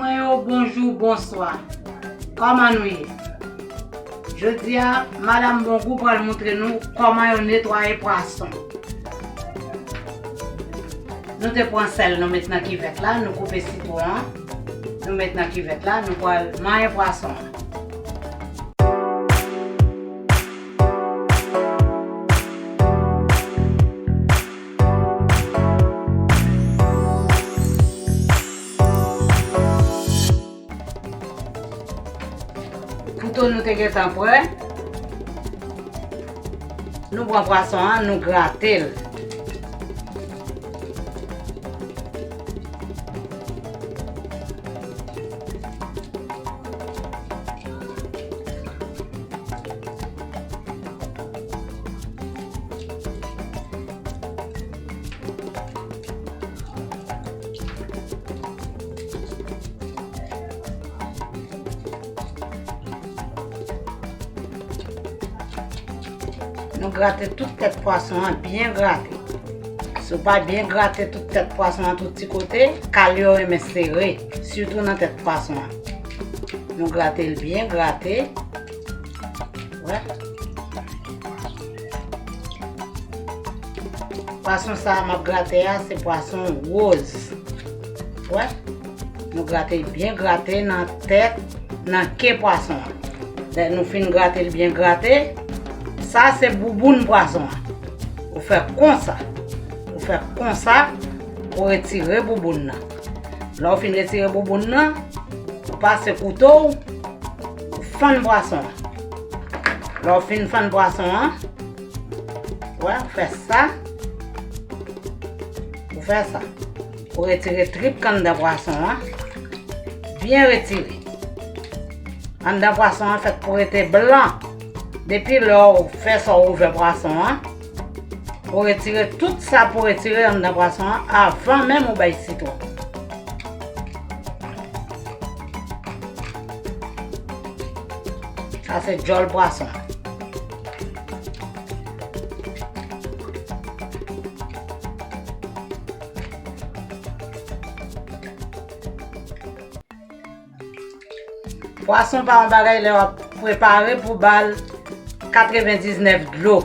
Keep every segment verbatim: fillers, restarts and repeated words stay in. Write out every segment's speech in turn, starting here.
Mwen yo, bonjou, bonswa. Kòman nou ye? Jodi a, Madanm Bongou pral montre nou kòman yo netwaye pwason. Nou te pran sèl, nou met nan kivèt la, nou koupe sitwon an, nou met nan kivèt la, nou pral manyen pwason an. Kouto nou te gentan prè. Nou pran pwason an, nou grate l. Nou grate tout tèt pwason an, byen grate. Si w pa byen grate tout tèt pwason an, tout ti kote, kal yo renmen sere, sitou nan tèt pwason an. Nou grate l byen grate. Wè. Pwason sa a m ap grate a, se pwason woz. Wè. Nou grate l byen grate nan tèt, nan ke pwason an. Lè nou fin grate l byen grate, sa se bouboun pwason an. Ou fè konsa. Ou fè konsa, ou retire bouboun nan. Lè w fin retire bouboun nan, ou pase kouto w, ou fann pwason an. Lè w fin fann pwason an, wè, ou fè sa. Ou fè sa. Ou retire trip k anndan pwason an. Byen retire. Anndan pwason an fèt pou rete blan. Depi lè w fè sa, w ouvè pwason an, ou retire tout sa pou retire anndan pwason an avan menm ou bay sitwon. Sa se djòl pwason. Pwason pa yon bagay lè w ap prepare pou ba l katrevendiznèf dlo.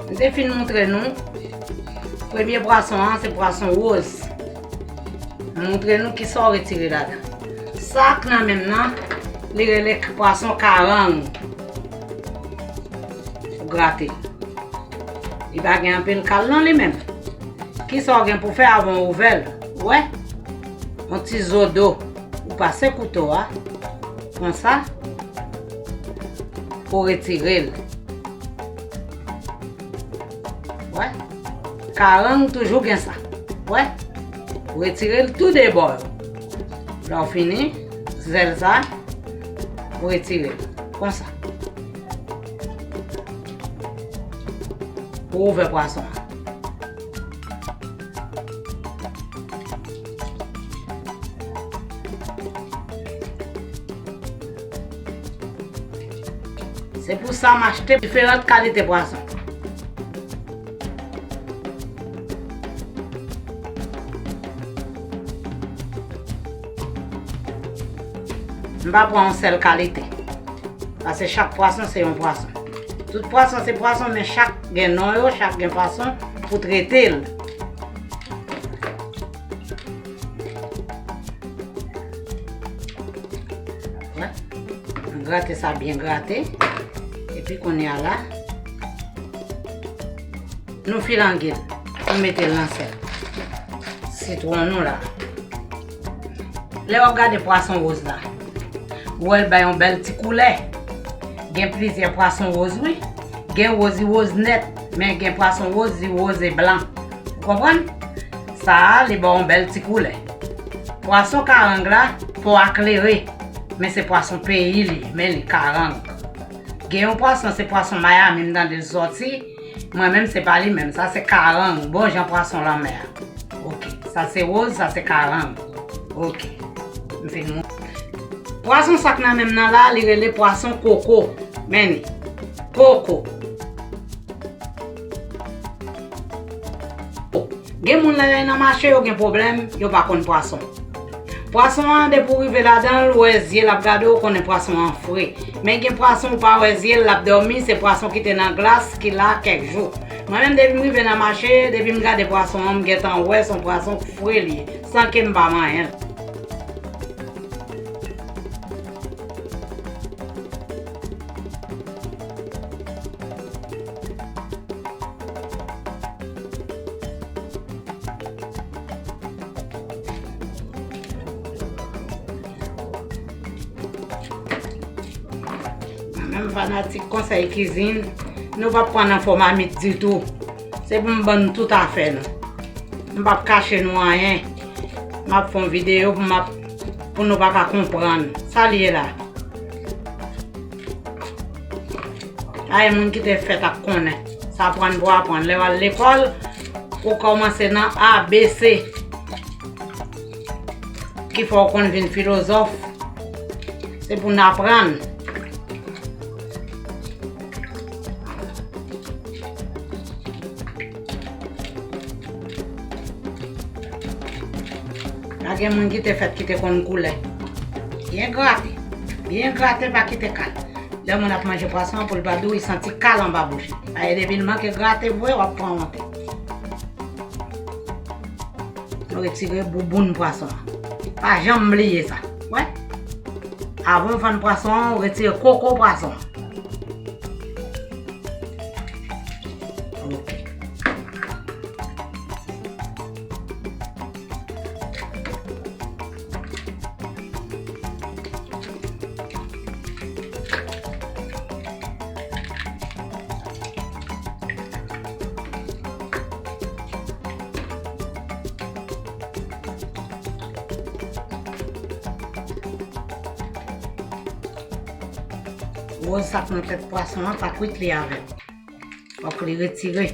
M te fin montre nou, premye pwason an se pwason woz. M montre nou kisa w retire ladan. Sa k nan men m nan, li rele pwason karang. Ou grate l. Li pa gen anpil kal nan li menm. Kisa w gen pou fè avan w ouvè l? Ou wè? Yon ti zo do. Ou pase kouto a. Konsa. Pou retire l. Wè. Karang toujou gen sa. Wè. Ou retire l tou de bò yo. Lè w fini, zèl sa, ou retire l. Konsa. Pou ouvè pwason an. Se pou sa m achte diferan kalite pwason. M pa pran yon sèl kalite. Paske chak pwason se yon pwason. Tout pwason se pwason, men chak gen non yo, chak gen fason pou trete l. Wè. Nou grate sa byen grate. Epi kounye a la, nou filange l. Nou mete l nan sèl. Sitwon nou la. Lè w ap gade pwason woz la, ou wè l bay yon bèl ti koulè. Gen plizyè pwason woz, wi. Gen woz, li woz nèt, men gen pwason woz, li woz e blan. Ou konprann? Sa a, li ba w yon bèl ti koulè. Pwason karang la, po a klere, men se pwason peyi li, men li karang. Gen yon pwason, se pwason Miami, m tande l sòti. Mwen menm, se pa li menm. Sa se karang, bon jan pwason lanmè a. Ok. Sa se woz, sa se karang. Ok. M fin mou. Pwason sa k nan men m nan la, li rele pwason koko. Men li. Koko. Gen moun lè y al nan mache, yo gen pwoblèm, yo pa konn pwason. Pwason an, depi w rive ladan l, ou wè zye l ap gade w, ou konnen pwason an fre. Men gen pwason ou pa wè zye l, l ap dòmi, se pwason ki te nan glas, ki la kèk jou. Mwen menm, depi m rive nan mache, depi m gade pwason an, m gentan wè se yon pwason fre li ye, san ke m pa manyen l. Mwen menm fanatik konsèy kizin, nou p ap pran nan fò mamit ditou. Se pou m ban n tout afè nou. M p ap kache nou anyen. M ap fè yon videyo pou m ap, pou nou pa ka konprann. Sa l ye la? Ay, moun ki te fèt ak konnen. Sa aprann pou aprann. Lè w al lekòl, ou kòmanse nan A B C. Ki fè w konn vin filozòf. Se pou n aprann. Pa gen moun ki te fèt ki te konn koulè. Byen grate. Byen grate, pa kite kal. Lè moun ap manje pwason an, pou l pa di w, li santi kal anba bouch li. Paske depi l manke grate vre, w ap pran wonte. Nou retire bouboun pwason an. Pa janm bliye sa. Wè? Avan w fann pwason an, ou retire koko pwason an. Ok. Woz sa k nan tèt pwason an, pa kwit li avè l. Fòk li retire.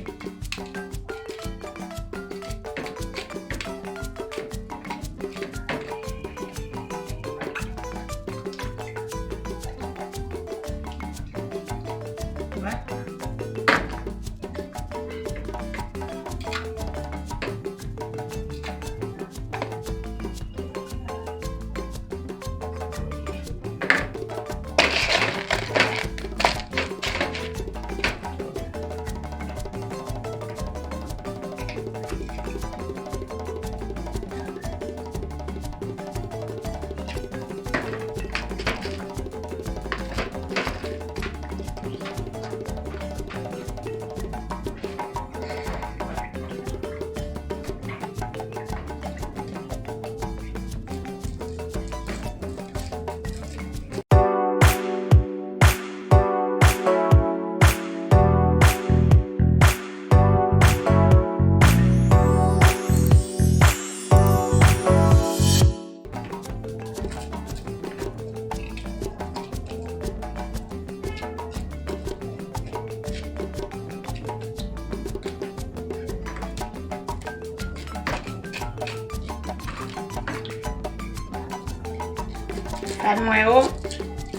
Gad mwen yo,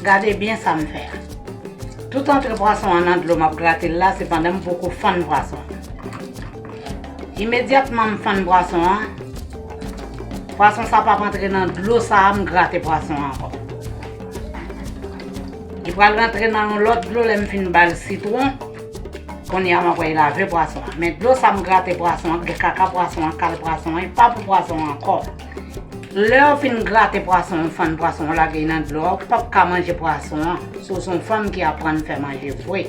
gade byen sa m fè a. Tout antre pwason an nan dlo m ap grate l la, se pandan m poko fann pwason an. Imedyatman m fann pwason an, pwason sa p ap antre nan dlo sa a m grate pwason an ankò. Li pral rantre nan yon lòt dlo lè m fin ba l sitwon. Kounye a m ap wè l lave pwason an. Men dlo sa m grate pwason an, gen kaka pwason an, kal pwason an, e pa pou pwason an ankò. Lè w fin grate pwason an, fann pwason an, lage l nan dlo a, ou p ap ka manje pwason an. Si w se yon fanm ki aprann fè manje vre,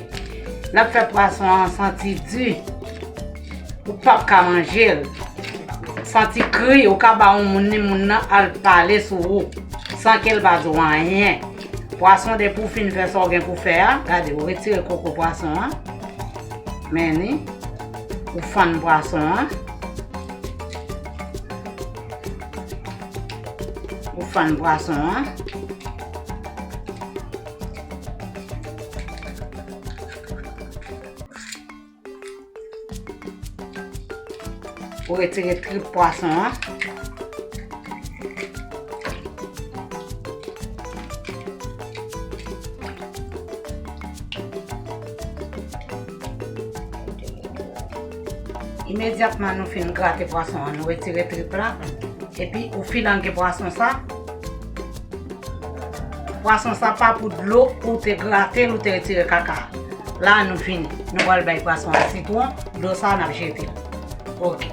l ap fè pwason an santi di. Ou p ap ka manje l. Santi kri, ou ka ba yon moun li, moun nan al pale sou ou, san ke l pa di w anyen. Pwason, depi w fin fè sa w gen pou fè a, gade, ou retire koko pwason an. Men li, ou fann pwason an. Ou fann pwason an. Ou retire trip pwason an. Imedyatman nou fin grate pwason an, nou retire trip la. Epi ou filange pwason sa. Pwason sa pa pou dlo ou te grate l, ou te retire kaka. La nou fini. Nou pral bay pwason an sitwon, dlo sa n ap jete l. Ok.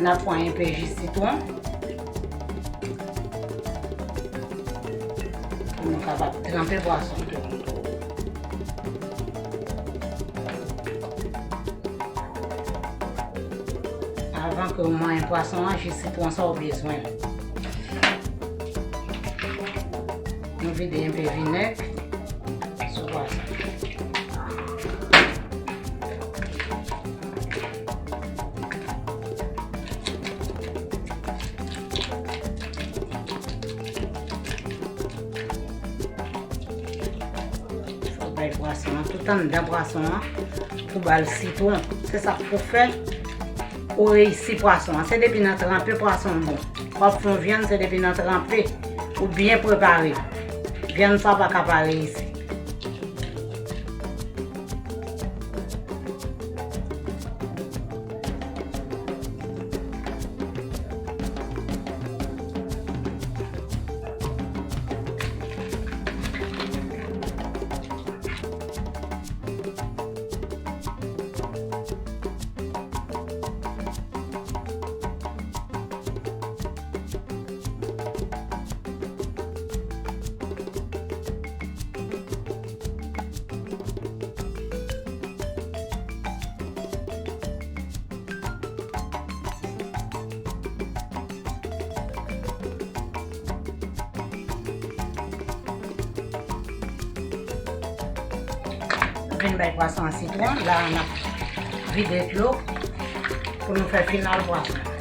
N ap pran enpe ji sitwon. Pou nou kapab tranpe pwason tou. Avan ke w manyen pwason an, ji sitwon sa w bezwen. Nou vide enpe vinèg sou pwason. Fò bay pwason an tout anndan pwason an pou ba l sitwon. Se sa k pou fè ou reyisi pwason an. Se depi nan tranpe pwason bon. W ap fè yon vyann, se depi nan tranpe ou byen prepare. Vyann sa pa ka pa reyisi. Vin bay pwason an sitwon. La a n ap vide dlo pou nou fè final pwason.